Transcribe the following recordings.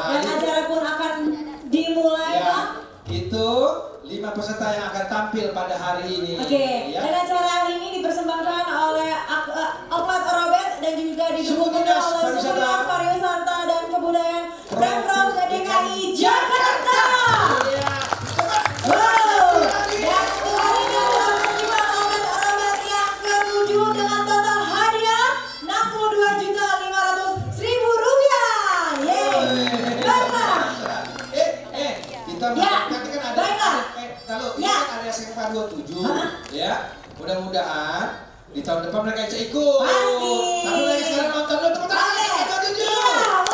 Dan acara pun akan dimulai, ya, Bang. Itu 5 peserta yang akan tampil pada hari ini. Oke, Ya. dan acara hari ini dipersembahkan oleh Oklat Robert dan juga didukung Suku Dinas oleh Suku Pariwisata. Dinas Pariwisata dan Kebudayaan Pemprov DKI Jakarta. Iya. Wow, dan untuk hari ini adalah festival Oklat Robert yang ke-7 dengan total hadiah Rp62.500.000. Yeay, baiklah. Kita Ya, nanti kan ada baiklah. kalau ini Ya. kan area SMK 27 Hah? ya. Mudah-mudahan di tahun depan mereka bisa ikut. Pasti. Tapi mereka sekarang nonton dulu tepuk tangan Oke. SMK 27. Iya,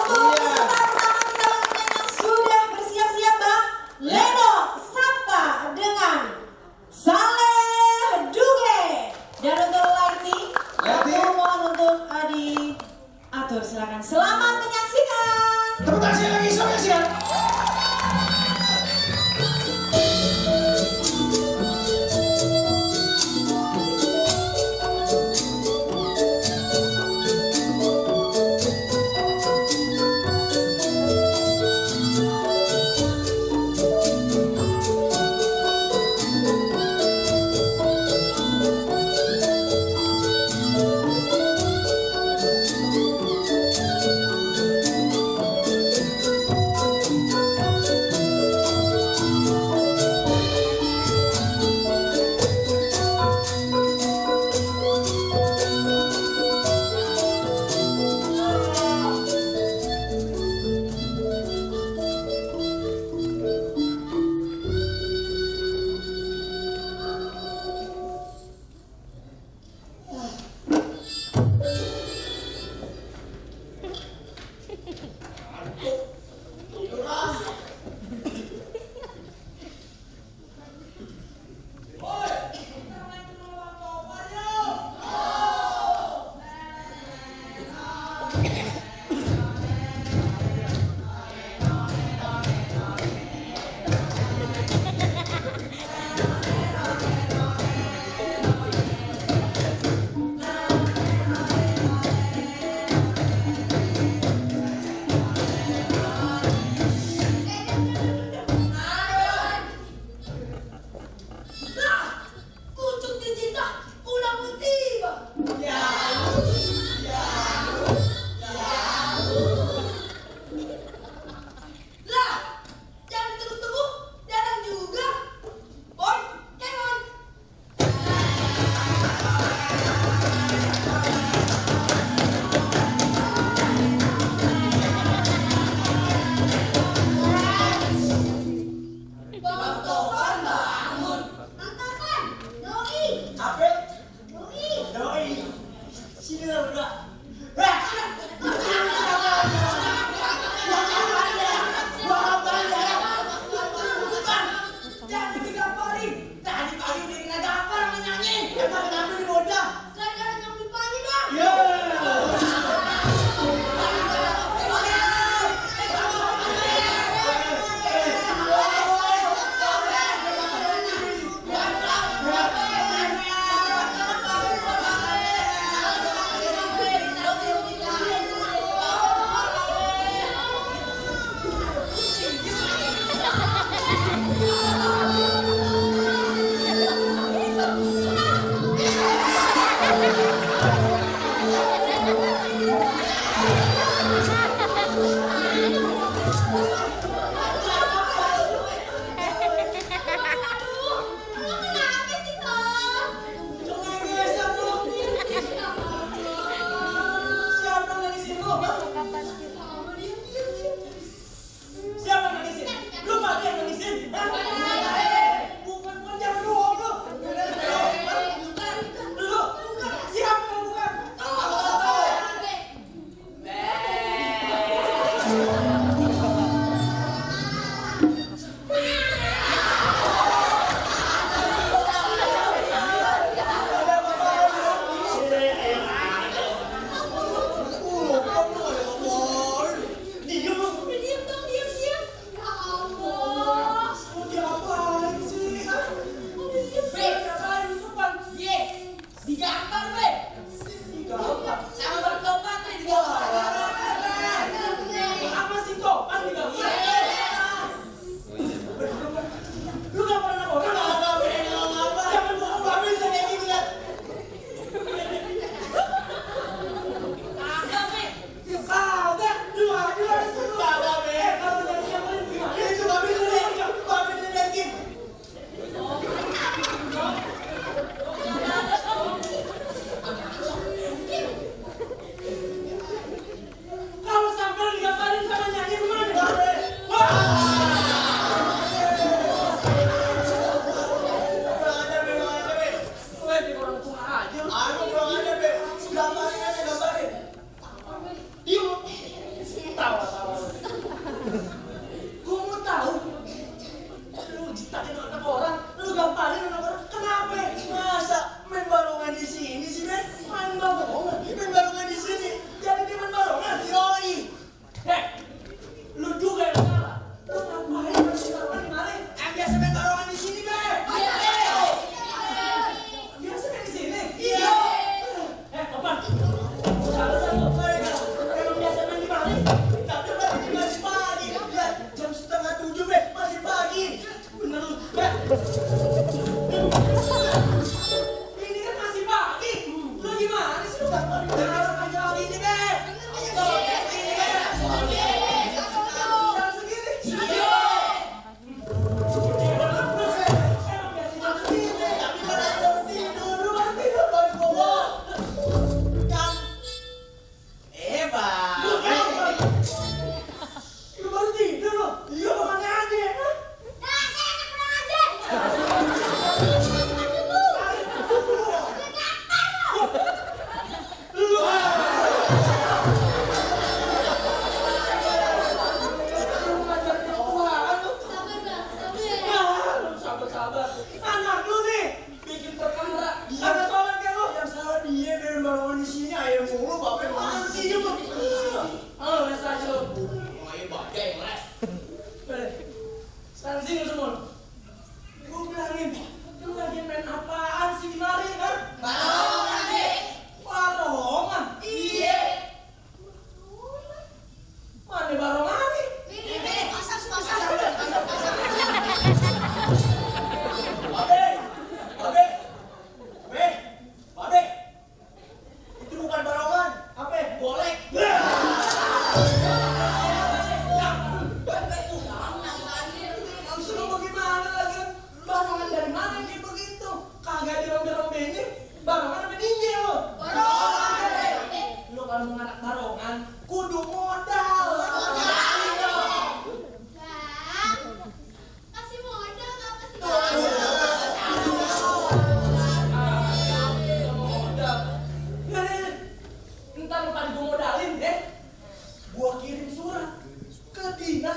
untuk peserta pertama kita yang sudah bersiap-siap, Bang. Leno Sabta dengan Saleh Duge. Dan untuk Laiti, Laiti. aku mohon untuk diatur, silakan. Selamat menyaksikan. Tepuk tangan sekali lagi, selamat siang.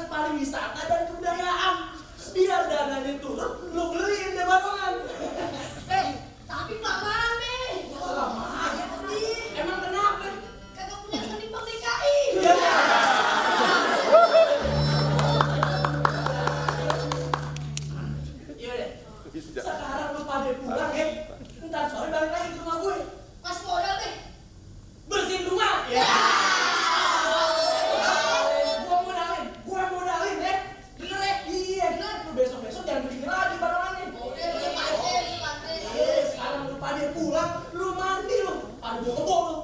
dinas pariwisata dan kebudayaan. Biar dananya turun, lu beliin deh barongan. Tapi kelamaan nih. Kelamaan? Emang kenapa? Kagak punya rekening Bank DKI. Iya deh. Sekarang lu pada pulang ya. Ntar sore balik lagi ke rumah gue. Mas modal deh. Bersihin rumah. Gue modalin ya. Bener ya? Iya. Lu besok-besok jangan begini lagi barongannya. Udah lu pandai. Sekarang lu pada pulang, lu mandi lu. Pada bawa kebo lu.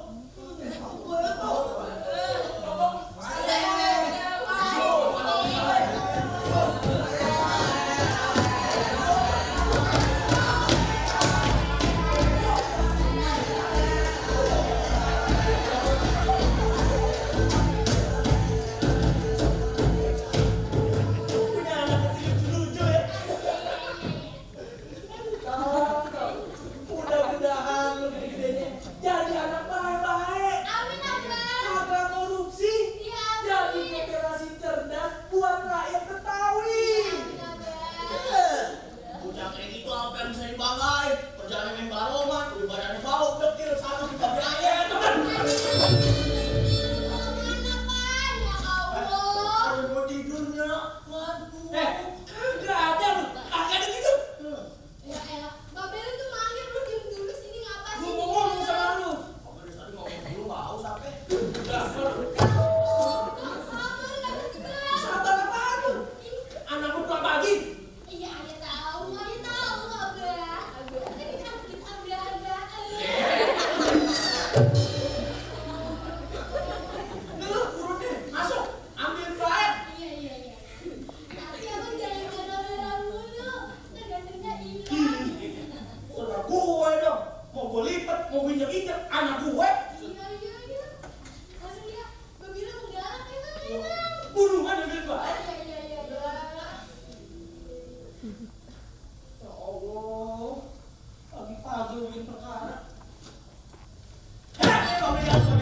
Punya anak kecil lucu ya. Mudah-mudahan lu gede-gedenya jadi anak baik-baik. Amin abang. Kagak korupsi. Iya, Jadi amin. generasi cerdas buat rakyat Betawi. Amin abang. Bocah kayak gitu apa yang bisa dibanggain? Perjalanan main barongan, udah badannya bau, dekil, sama kita biaya, teman. Mana pan? Ya Allah. Aduh, mau tidurnya. Waduh. Kagak ada lu. Kagak ada tidur. Ya elah. Mbak Bella tuh manggil lu diem dulu sini ngapa Lu sih? mau ngomong sama lu. Oh, dari tadi ngomong dulu, nggak haus apa? Udah, Sabar kan segera. sabar apaan lu? Anak lu pulang pagi. Iya, ayah tahu abang. Tadi kan kita agak-agak. Nih lu, turun deh. Masuk. Ambil air. Iya. Tapi abang jangan gara-gara mulu. Ntar gantengnya hilang. Saudara gue dong. Mau gue lipet, mau gue injek-injek. Anak gue. Iya. Aduh ya, Mbak Bella mau galak emang. Buruan ambil gue air. Iya. Ya Allah, pagi-pagi bikin perkara. Kamu lihat tuh.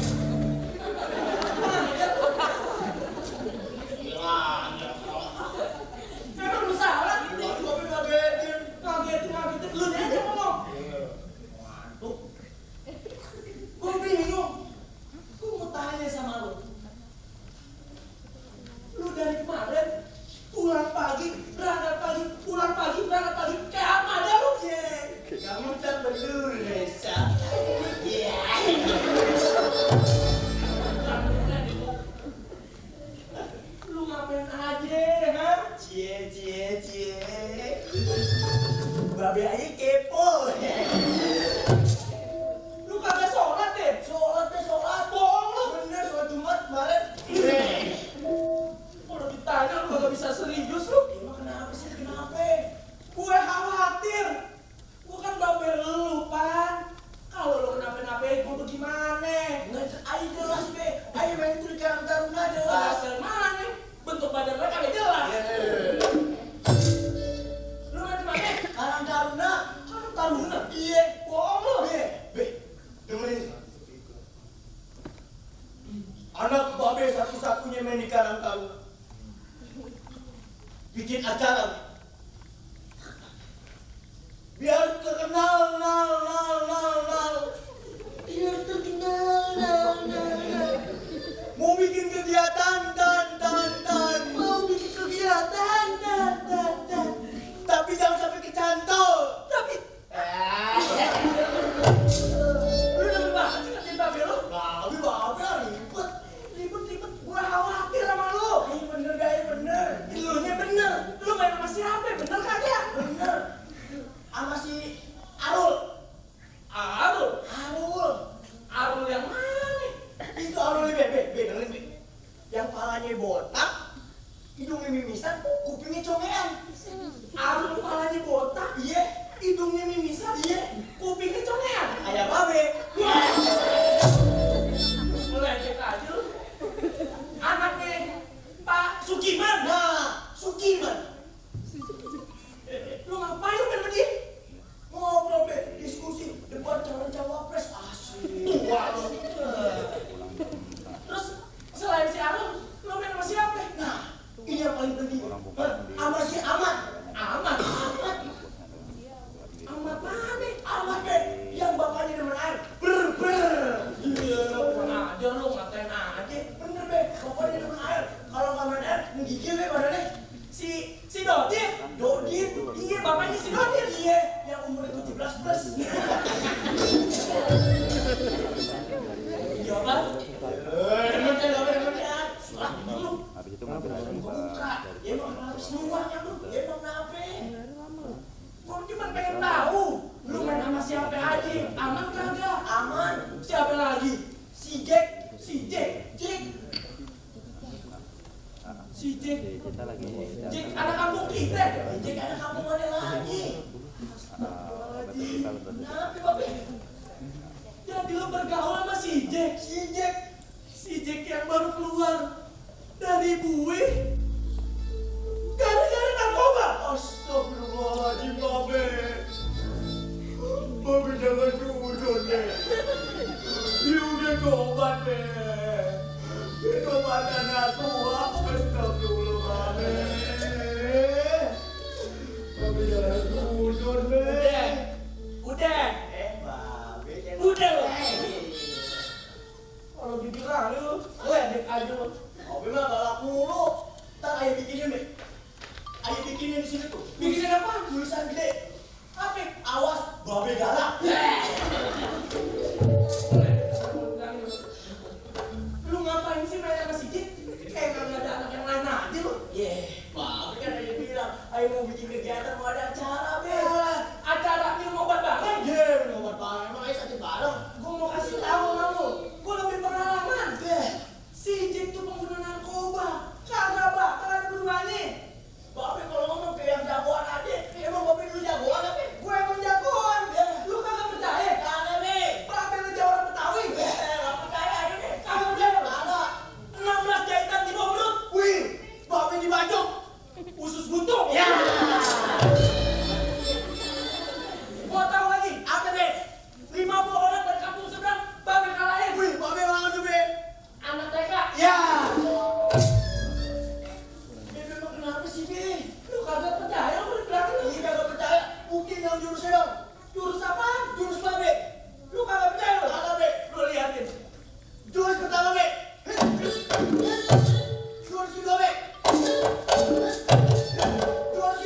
Memang lu salah. Tapi ngagetin. Lu aja ngomong. Ngantuk. Gue bingung. Gue mau tanya sama lu. Lu dari kemarin pulang pagi, berangkat pagi, pulang pagi, berangkat pagi. Kayak apa ada lu? Kamu tak perlu Resa. Lu ngapain aja, ha? Cie. Babe aja kepo. Lu kagak sholat deh? Sholat. Bohong lu. Bener, sholat Jumat kemarin. Kalau ditanya lu kagak bisa serius lu. Emang kenapa sih? Kenapa? Gue khawatir. Gue kan babe lu, Pan. Kalau lu kenapa-napa, gue bagaimana? Nggak ayo jelas, Be. Ayo main itu di Karang Taruna jelas. Dari mana? Bentuk badan mereka kagak jelas. Lu main di mana? Karang Taruna. Iya. Bohong lu. Be, dengerin. Anak babe satu-satunya main di Karang Taruna. Bikin acara. Biar terkenal, Biar terkenal, Mau bikin kegiatan, Mau bikin kegiatan, Tapi jangan sampai kecantol. Lu demen banget sih ngertiin babe lu? Babe ribet. Ribet. Gue khawatir sama lu. Ayo bener. Ilunya bener. Lu main sama siapa? Bener kagak? Bener. Sama si Arul. Arul yang mana? Itu Arul Be, dengerin Be. Yang palanya botak, hidungnya mimisan, kupingnya congean. Arul kepalanya botak. Iya, Hidungnya mimisan. iya. Kupingnya congean. Kayak babe. Melecet aja lu. Anaknya Pak Sukiman. Nah, Sukiman. Lu ngapain lu main sama dia? Ngobrol Be, diskusi, debat calon cawapres. Asik. Wah, lu. Terus selain si Arul, lu main sama siapa? Nah, ini yang be badannya? Si Dodit. Dodit. Iya, bapaknya si Dodit. Iya, yang umurnya 17 plus. Iya, Bang. Demen kan? Setelah dulu. Habis itu ngambil aja Buka. Ya emang kenapa sih luarnya bro? Ya emang kenapa? Gue cuma pengen tahu. Lu main sama siapa aja? Aman kagak? Aman. Siapa lagi? Si Jack. kita lagi Jack anak kampung kita. Jack anak kampung mana lagi? Kenapa babe? Jadi lu bergaul sama si Jack. Si Jack yang baru keluar dari buih gara-gara narkoba. Astagfirullahaladzim babe. Babe jangan suzon deh. Dia udah tobat deh. Dia tobatan aku. Astagfirullah babe. Babe jangan suzon deh. Udah. Babe jangan. Udah loh. Kalau dibilang lu, ledek aja lu. Babe mah galak mulu. Ntar ayah bikinin deh. Ayah bikinin di sini tuh. Bikinin apa? Tulisan gede. Apa? Awas babe galak. Lu ngapain sih main sama si Jack? Kayak kagak ada anak yang lain aja lu. Babe kan ayah bilang, ayah mau bikin kegiatan mau ada acara be. Acara minum obat bareng. Mau buat bareng emang ayah sakit bareng. Gue mau kasih tahu sama lu, gue lebih pengalaman. Si Jack tuh pengguna narkoba. Kagak bakal ada berubahnya. Babe kalau ngomong kayak yang jagoan aja, emang babe dulu jagoan apa? Gue emang jagoan. Lu kagak percaya? Kagak be. Babe lu jauh orang Betawi. Gak percaya aja deh. Kagak percaya? Kagak. 16 jahitan di bawah perut. Wih, babe dibajok. Usus buntung. Ya. Gua tahu lagi. Apa deh? 50 orang dari kampung seberang, babe kalahin. Wih, babe banget tuh be. Anak TK. Ya. Be emang kenapa sih be? Lu kagak percaya lu dibilangin lu. Iya kagak percaya. Buktiin yang jurusnya dong. Jurus apaan? Jurus babe. Lu kagak percaya lu? Kagak be. Lu liatin. Jurus pertama be. Jurus kedua be. Jurus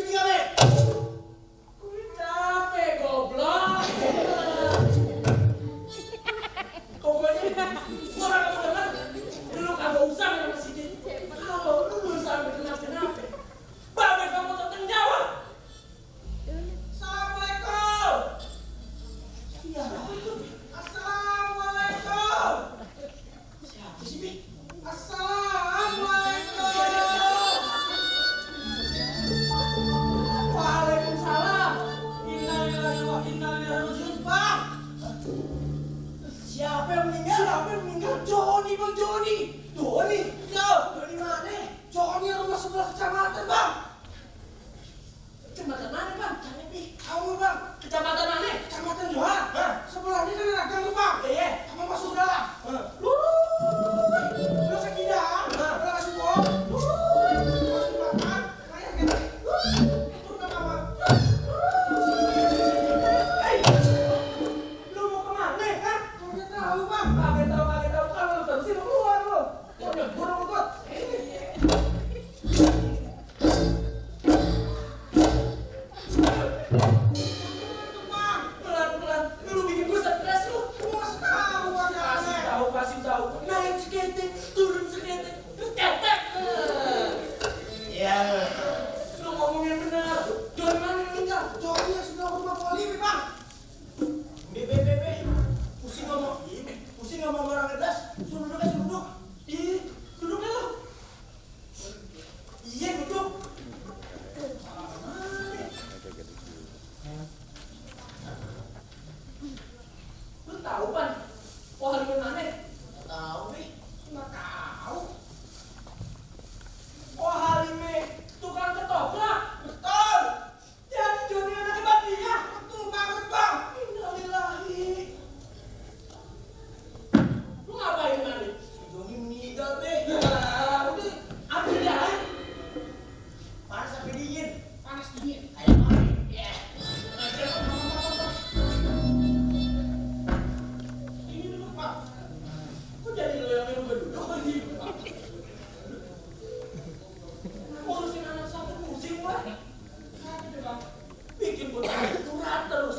gue tarik curhat terus.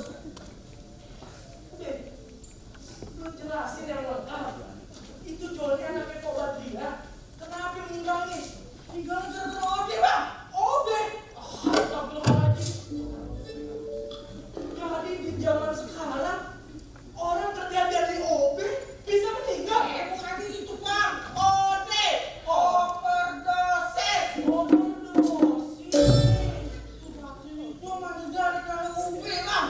Udah, lu jelasin yang lengkap. Itu Joni anaknya Kobar dia. Kenapa meninggalnya? Meninggalnya gara-gara Ode, Bang. Ode. Astagfirullahaladzim. Jadi di zaman sekarang orang kerja dari OB bisa meninggal. Bukan itu, Bang. Ode. Overdosis. Itu mah dari kali UB, Bang.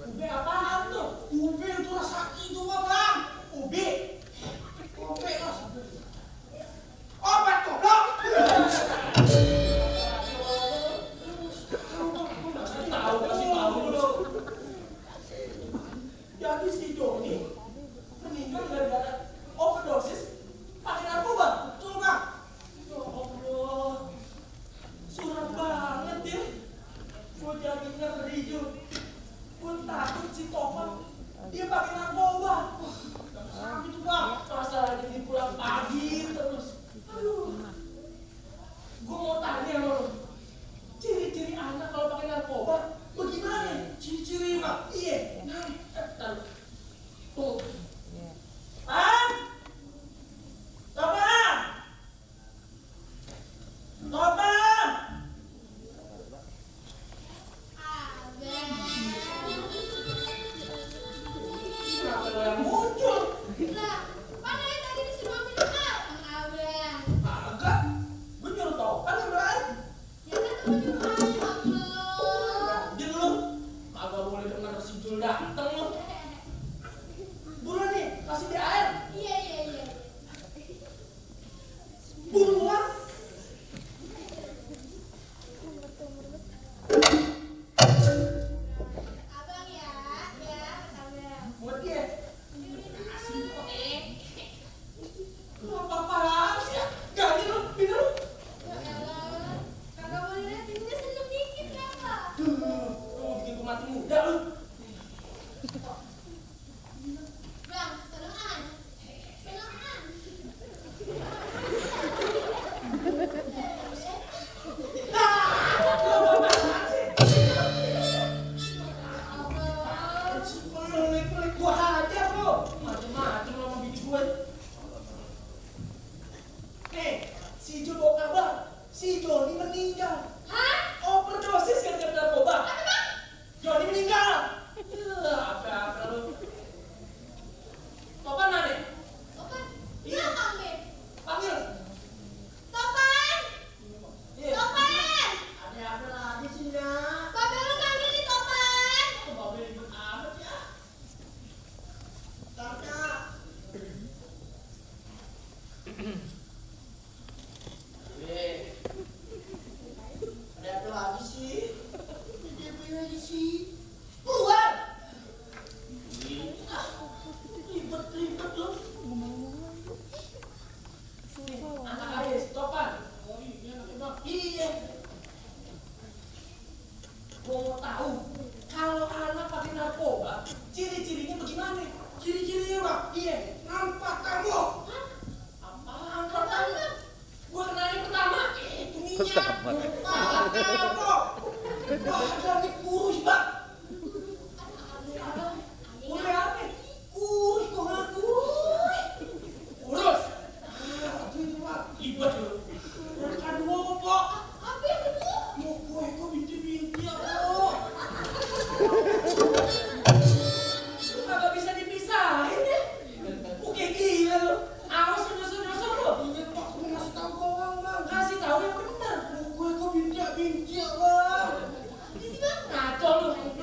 UB apaan tuh? UB itu sakit itu, Bang. UB. UB lah. Obat goblok. Kasih tahu lu. Jadi si Joni meninggal gara-gara overdosis pakai narkoba. Betul, Bang? Ya Allah. Suram banget ya. Gue jadi ngeri, Jun. Gue takut si Topan dia pakai narkoba. Wah, gak sakit tuh, Bang. Masa jadi pulang pagi terus. Aduh. Gue mau tanya sama lu. Ciri-ciri anak kalau pakai narkoba bagaimana? Ciri-ciri, Bang. Iya. Nah, tuh. Pan? Topan? Topan? Kenapa lo yang muncul? Lah, mana yang tadi disuruh ambil Kang Abang? Agak. Gue nyuruh Topan yang lain. Ya kan temen nyuruh Allah. Dia lu. Agak boleh dengar si Jul dateng lu. Buruan nih, kasih dia air. Iya. Buruan. Abang ya, Abang. Buat dia. Lu apa-apaan sih ya? Ganti lu, pindah lu. Ya elah, kagak boleh lihat pintunya senyum dikit Kakak. Lu mau bikin gue mati muda lu. Bang, senengan. Pelik-pelik gua hajar lu. Macem-macem lu sama bini gue. Nih, si Jo bawa kabar. Si Joni meninggal. Hah? Overdosis gara-gara narkoba. Joni meninggal. Apa-apa lu. Topan mana? Topan? Iya. Belakang, Beb. Panggil. Topan! Iya. Topan! Ada apa lagi sih, Nak? Babe lu panggil nih Topan! Kok babe ribet amat ya? Ntar, Nak. Ada apa lagi sih? Ada apa lagi sih? Keluar. Ribet-ribet lu. Nih, anak ayah si Topan. Oh iya, anaknya Bang. Iya. Gua mau tahu kalau anak pakai narkoba, ciri-cirinya bagaimana? Ciri-cirinya, Bang? Iya. Nampak kamu. Apaan pertama? Gua kenalin pertama. Itu minyak. Nampak kamu. Wah, jadi kurus, Bang. Kurus apa? Kurus, kok nggak kurus? Kurus. Itu, Bang. Ribet lu. Yang kedua, Pok. Apa yang kedua? Mau kue kok binti-binti apa? Lu kagak bisa dipisahin ya? Oke gila lu. Awas nyosor-nyosor lu. Iya Pak, aku ngasih tahu doang Bang. Kasih tahu yang benar. Mau kue kok binti-binti Bang. Apa sih, Bang? Ngaco lu. Lu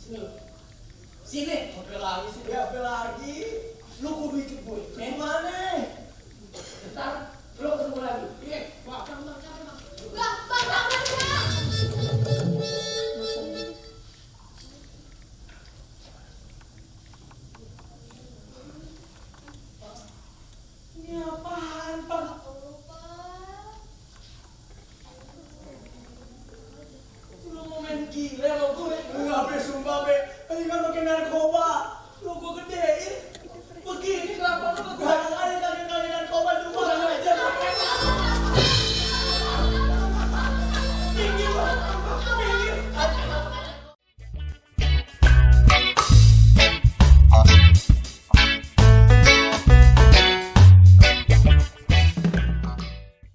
Sini, apa lagi sih? Ya apa lagi? Lu kudu ikut gue. Gimana? Ntar lu ketemu lagi. Iya, wah, Bang, sabar ya. ini apaan, Pak? Lu mau main gila lo gue? Enggak be, sumpah be. Tadi kan pakai narkoba.